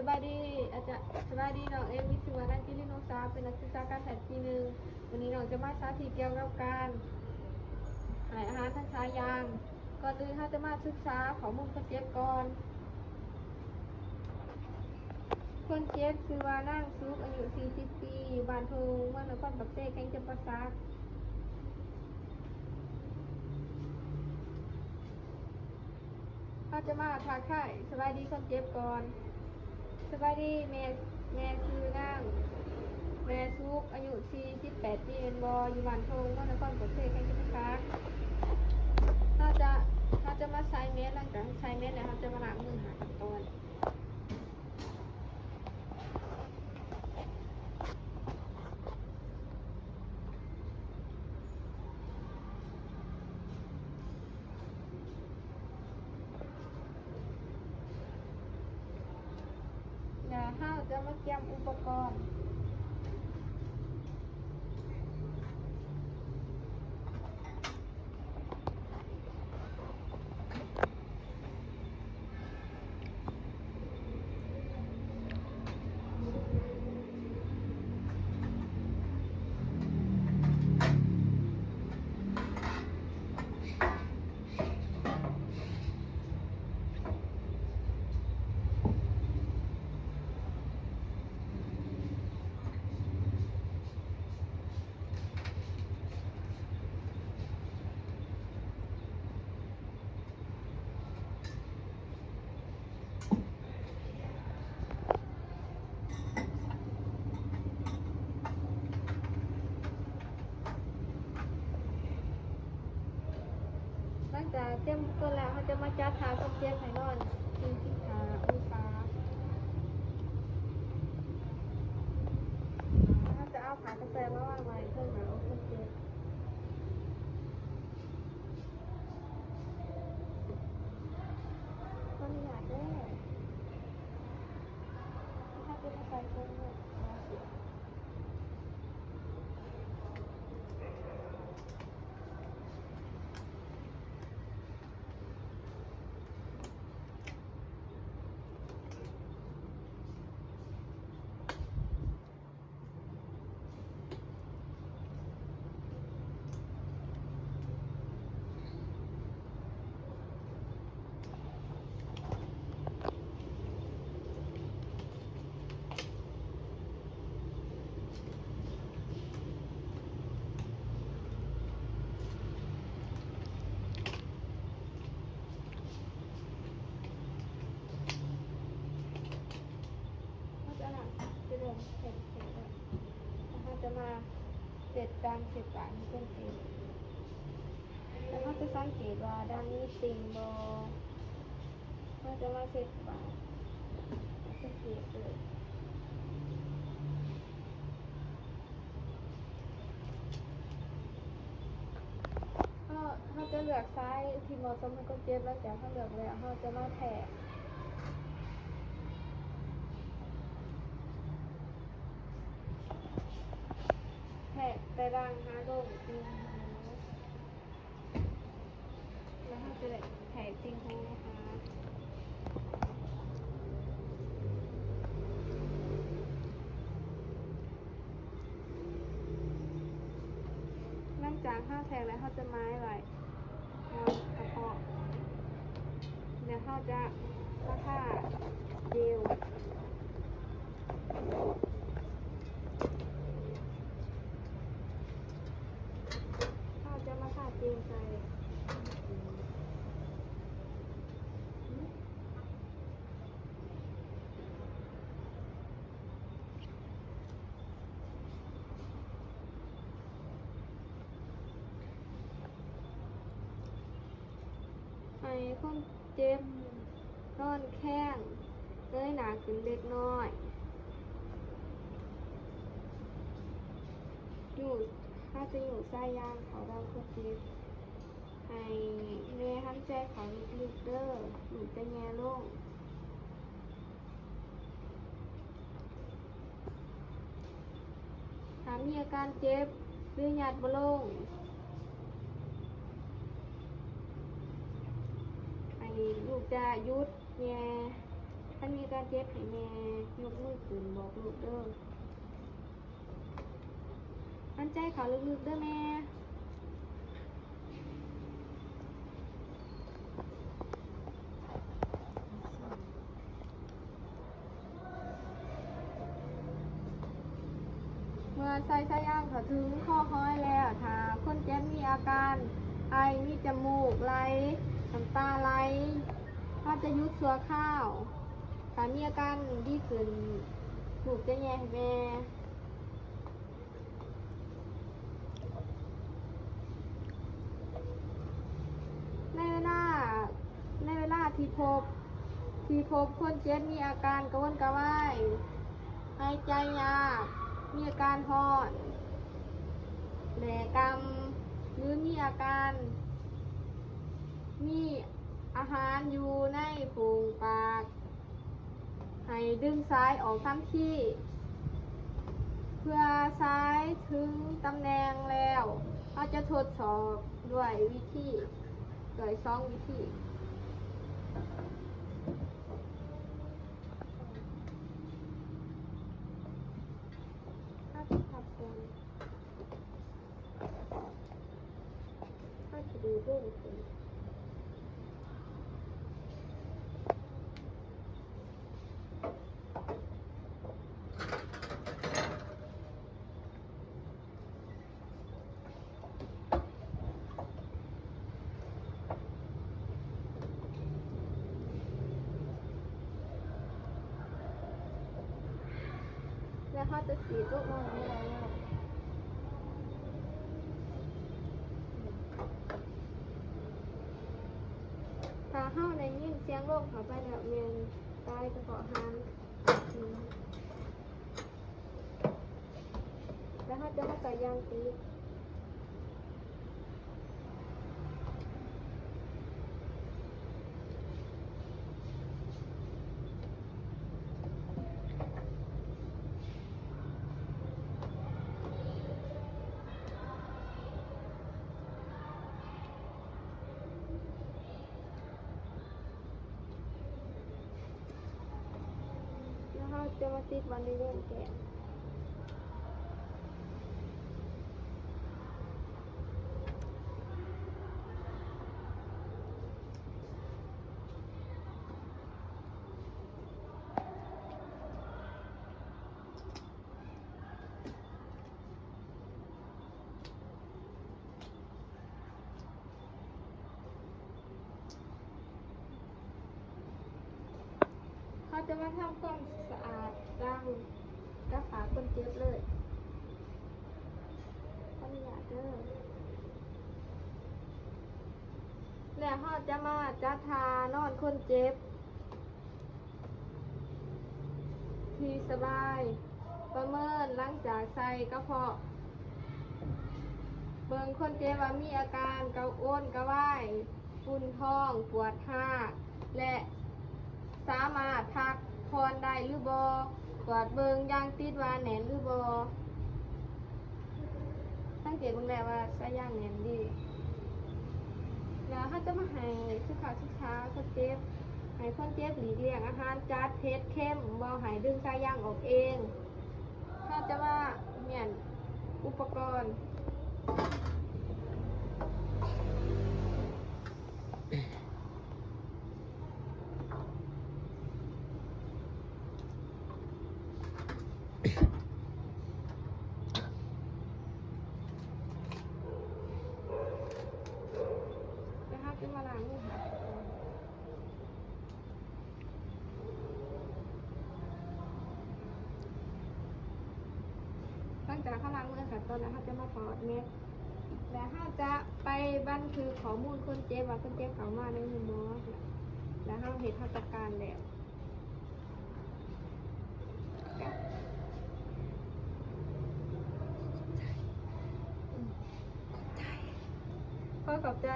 ສະບາຍດີອາຈານ, ສະບາຍດີນ້ອງເອ ມີຊື່ວ່ານາງກິລິໂນຊາ ເປັນນັກສຶກສາການແພດປີໜຶ່ງ. ມື້ນີ້ນ້ອງຈະມາສາທິດກ່ຽວກັບການໃຫ້ອາຫານທັງສາມຢ່າງ. ກ່ອນອື່ນເຮົາຈະມາສຶກສາຂໍ້ມູນຄົນເຈັບກ່ອນ. ຄົນເຈັບຊື່ວ່ານາງສຸກ ອາຍຸສີ່ສິບປີ ຢູ່ບ້ານທົ່ງ ເມືອງນະຄອນປາກເຊ ແຂວງຈຳປາສັກ. ເຮົາຈະມາທັກທາຍສະບາຍດີຄົນເຈັບກ່ອນ. ສະບາຍດີແມ່, ແມ່ຊື່ນາງ ແມ່ສຸກ ອາຍຸສີ່ສິບແປດປີແມ່ນບໍ່? ຢູ່ບ້ານທົ່ງ ເມືອງນະຄອນປາກເຊ ແຂວງຈຳປາສັກ. ເຮົາຈະ, ເຮົາຈະມາໃສ່ແມສ, ຫຼັງຈາກໃສ່ແມສແລ້ວ ເຮົາຈະມາລ້າງມືຫ້າຂັ້ນຕອນ. ແລ້ວເຮົາຈະມາກຽມອຸປະກອນ. ຫຼັງຈາກຕຽມອຸປະກອນແລ້ວ ເຮົາຈະມາຈັດທ່າຄົນເຈັບໃຫ້ນອນສີ່ສິບຫ້າອົງສາ. ເຮົາຈະເອົາຜ້າກະແຕມາວາງໄວ້ເທິງໜ້າອົກຄົນເຈັບ. ຂໍອະນຸຍາດເດີ ເຮົາຈະມາໃສ່ເຄື່ອງນວດ. ເຮົາຈະລ້າງ ຈະເລີ່ມແຂງໆ ແລ້ວເຮົາຈະມາເຊັດດັງເຊັດປາກໃຫ້ຄົນເຈັບ. ແລ້ວເຮົາຈະສັງເກດວ່າດັງມີຕິ່ງບໍ່? ເຮົາຈະມາເຊັດປາກ ສັງເກດເລີຍ. ເຮົາ, ເຮົາຈະເລືອກສາຍທີ່ເໝາະສົມໃຫ້ຄົນເຈັບ. ຫຼັງຈາກເຮົາເລືອກແລ້ວ ເຮົາຈະມາແທກ, ແທກແຕ່ດັງຫາລົງຕີນຫູ. ແລ້ວເຮົາຈະໄດ້ແທກຕິ່ງຫູຫາ. ຫຼັງຈາກເຮົາແທກແລ້ວ ເຮົາຈະໝາຍໄວ້ ເຮົາກະເພາະ ແລ້ວເຮົາຈະມາທາເຈວ. ເຮົາຈະມາທາເຈວໃສ່. ໃຫ້ຄົນເຈັບນອນແຄງ ເງີຍໜ້າຂຶ້ນເລັກນ້ອຍ. ຍູ້, ເຮົາຈະຍູ້ສາຍຢາງເຂົ້າດັງຄົນເຈັບ. ໃຫ້ແນຫາຍໃຈເຂົ້າເລິກໆເດີ, ລູກຈະແຍ່ລົງ. ຖ້າມີອາການເຈັບ ຫຼື ຍາດບໍ່ລົງ, ອັນນີ້ລູກຈະຢຸດແຍ່. ຄັນມີອາການເຈັບໃຫ້ແມ່ຍົກມືຂຶ້ນບອກລູກເດີ. ຫາຍໃຈເຂົ້າເລິກໆເດີແມ່. ເມື່ອໃສ່ສາຍຢາງເຂົ້າເຖິງຄໍຮອຍແລ້ວ, ຖ້າຄົນເຈັບມີອາການໄອ, ມີຈະມູກໄຫຼ, ນ້ຳຕາໄຫຼ, ເຮົາຈະຢຸດຊົ່ວຄາວ. ຖ້າມີອາການດີຂຶ້ນ, ລູກຈະແຍ່ໃຫ້ແມ່. ໃນເວລາ, ໃນເວລາທີ່ພົບ, ທີ່ພົບຄົນເຈັບມີອາການກະວົນກະວາຍ, ຫາຍໃຈຍາກ, ມີອາການຮ້ອນ, ແຫຼ້ກຳ ຫຼື ມີອາການ ມີອາຫານຢູ່ໃນໂພງປາກ, ໃຫ້ດຶງສາຍອອກທັນທີ. ເມື່ອສາຍເຖິງຕຳແໜ່ງແລ້ວ, ເຮົາຈະທົດສອບດ້ວຍວິທີ, ດ້ວຍສອງວິທີ. ເຮົາຈະພັບກ່ອນ. ເຮົາຈະດຶງໂດນຂຶ້ນ. ແລ້ວເຮົາຈະສີດລົງມາໃຫ້ເຮົາ. ຖ້າເຮົາໄດ້ຍິນສຽງລົມເຂົ້າໄປແລ້ວ ແມ່ນປາຍກະເພາະອາຫານ. ແລ້ວເຮົາຈະມາໃສ່ຢາງຕິດ. ແລ້ວເຮົາຈະມາຕິດບານເດເວັນແກນ. ເຮົາຈະມາທຳຄວາມສະອາດຫຼັງກະພາຄົນເຈັບເລີຍ. ຂໍອະນຸຍາດເດີ. ແລ້ວເຮົາຈະມາຈັດທ່ານອນຄົນເຈັບ ທີ່ສະບາຍ, ປະເມີນຫຼັງຈາກໃສ່ກະເພາະ, ເບິ່ງຄົນເຈັບວ່າມີອາການກະວົນກະວາຍ, ອຸ່ນທ້ອງ, ປວດຮາກ ແລະ ສາມາດພັກຜ່ອນໄດ້ຫຼືບໍ່, ກວດເບິ່ງຢ່າງຕິດວ່າແໜ້ນຫຼືບໍ່. ສັງເກດເບິ່ງແລ້ວວ່າສາຍຢາງແໜ້ນດີ. ແລ້ວເຮົາຈະມາໃຫ້ສຸຂະສຶກສາຄົນເຈັບ, ໃຫ້ຄົນເຈັບຫຼີກລ່ຽງອາຫານຈັດ, ເຜັດ, ເຄັມ, ບໍ່ໃຫ້ດຶງສາຍຢາງອອກເອງ. ເຮົາຈະມາມ້ຽນອຸປະກອນ. ແລ້ວເຮົາຈະມາລ້າງມືໃຫ້. ຫຼັງຈາກເຮົາລ້າງມືເອົາຂັ້ນຕອນແລ້ວ, ເຮົາຈະມາຖອດແມັດ ແລະ ເຮົາຈະໄປບັນທຶກຂໍ້ມູນຄົນເຈັບວ່າຄົນເຈັບເຂົ້າມາໃນໂຮງໝໍ ແລະ ເຮົາເຮັດ ເຮົາຈັດການແລ້ວ. ຂໍຂອບໃຈ.